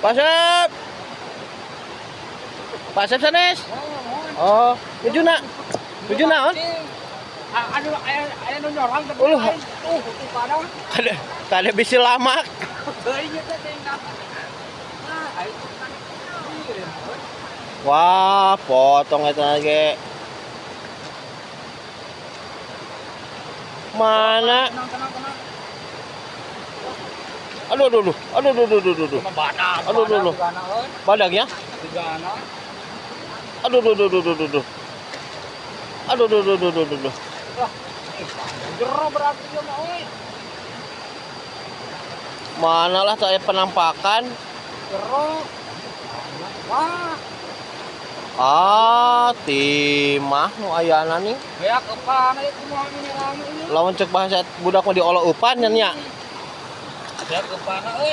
Pasep. Pasep sanes. Oh, nuju na. Nuju naon? Ah, anu aya aya nu nyorang tapi Uluh. Lain. Tuh, tuh padang. Kade kade bisi lamak. Teuing eta teh ka. Ah, aing kan. Wah, potong eta ge. Mana? Tenang, tenang, tenang. Aduh, aduh, aduh. Aduh, aduh, aduh, aduh, aduh. Cuma badak. Aduh, aduh, aduh. Tigana euy. Badagnya? Tigana. Aduh, aduh, aduh, aduh, aduh, aduh. Aduh, aduh, aduh, aduh, aduh, aduh. Lah, eh, jero berarti dia mah euy. Mana lah saya penampakan. Jero. Wah, Ah, timah nu ayana nih. ya kepana ieu kumaha nyerang ieu. Lamun cek bahasa budak mah diolo eupan nya nya. Ya kepana euy.